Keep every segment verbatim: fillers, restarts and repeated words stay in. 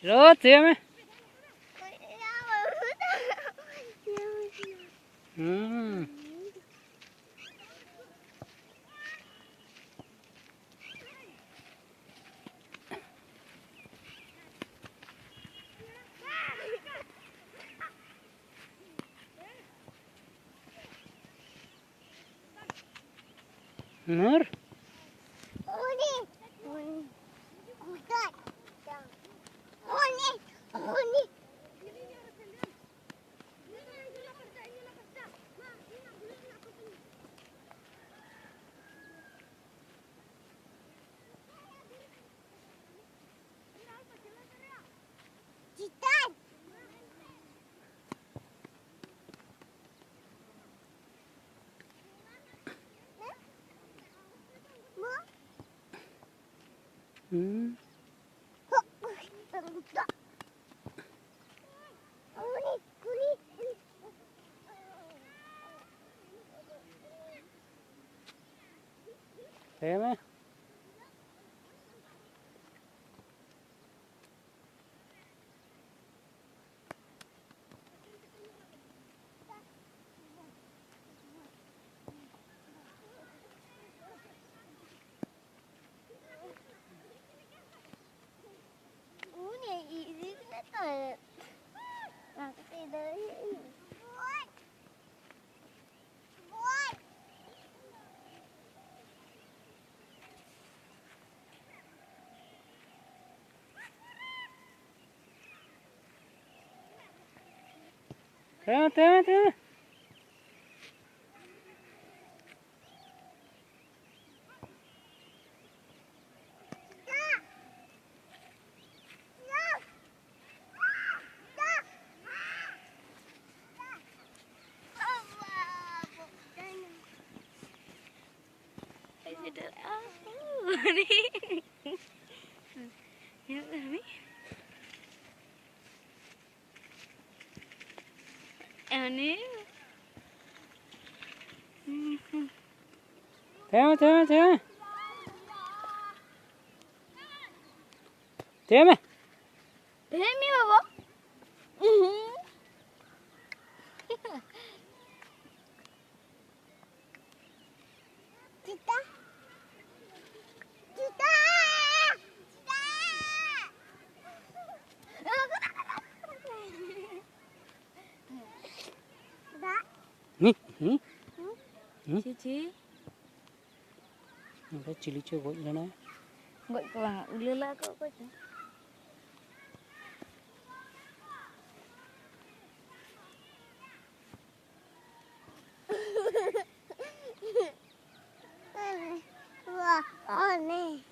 ᱨᱚ ᱪᱮᱫ ᱢᱮ? ᱦᱩᱸ᱾ ᱱᱩᱨ᱾ ᱦᱩᱸ᱾ ᱞᱟᱹᱭ ᱢᱮ᱾ ᱛᱟᱭᱚᱢ, ᱛᱟᱭᱚᱢ, ᱛᱟᱭᱚᱢ᱾ ᱩᱱᱤ ᱛᱟᱭᱚᱢ, ᱛᱟᱭᱚᱢ, ᱛᱟᱭᱚᱢ᱾ ᱛᱟᱭᱚᱢ ᱢᱮ᱾ ᱦᱮᱸ ᱢᱤ ᱵᱟᱵᱟ᱾ ᱪᱮᱫᱟ? ᱪᱮᱫᱟ? ᱪᱮᱫᱟ? ᱦᱩᱸ, ᱦᱩᱸ᱾ ᱦᱩᱸ? ᱦᱩᱸ? ᱪᱤ, ᱪᱤ? ᱱᱚᱰᱮ ᱪᱤᱞᱤ ᱪᱚ ᱜᱚᱡ ᱞᱮᱱᱟᱭ᱾ ᱜᱚᱡ ᱠᱚ ᱵᱟᱝᱟ, ᱩᱞᱟᱹ ᱞᱟᱜ ᱠᱚ ᱚᱠᱚᱭ ᱪᱚ᱾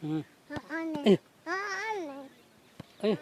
ᱦᱩᱸ᱾ ᱮᱭ᱾